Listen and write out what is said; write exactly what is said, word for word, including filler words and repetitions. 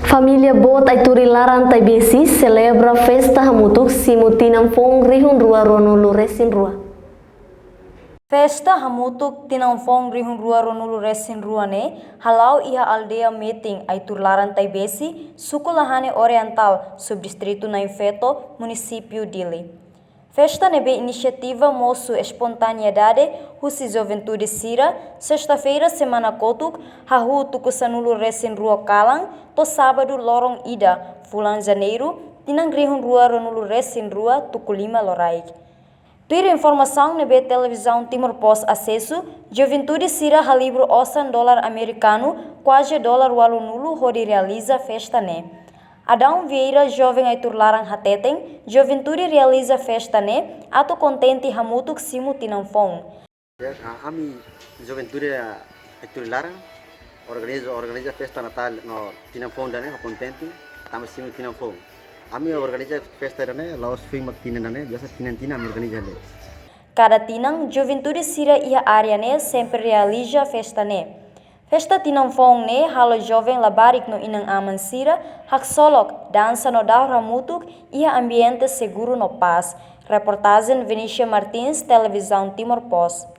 Família boot Aiturí Laran Taibesi selebra festa hamutuk simu tinan foun rihun rua ruanulu resin rua. Festa hamutuk tinan foun rihun rua ruanulu resin rua ne'e hala'o iha aldeia Metin, Aiturí Laran Taibesi, suku Lahane Orientál, subdistritu Nain Feto, munisípiu Dili. Festa ne'ebé inisiativa mosu espontaneidade husi juventude sira, sesta-feira semana kotuk, hahú tuku sanulu resin rua kalan, to'o sábadu loron ida, fulan Janeiru, tinan rihun rua ruanulu resin rua, tuku lima loraik. Tuir informasaun ne'ebé Televizaun Timor Post asesu, juventude sira halibur osan dolar amerikanu, kuaze dolar ualunulu hodi realiza festa ne'e. Adão Vieira, joven Aiturí Laran hateten, juventude realiza festa ne'e atu kontente hamutuk simu tinan foun. Ya, a-, ami juventude, a, Aiturí Laran organiza, organiza festa Natál no tinan foun ida-ne'e ho kontente, tanba simu tinan foun. Ami organiza festa ida-ne'e la'ós foin mak tinan ida-ne'e, biasa tinan-tinan ami organiza ne'e. Kada tinan, juventude sira iha área ne'e sempre realiza festa ne'e. Festa tinan foun ne'e halo joven labarik no inan-aman sira haksolok, dansa no dahur hamutuk iha ambiente seguru no pás. Reportajen Venícia Martins, Televizaun Timor Post.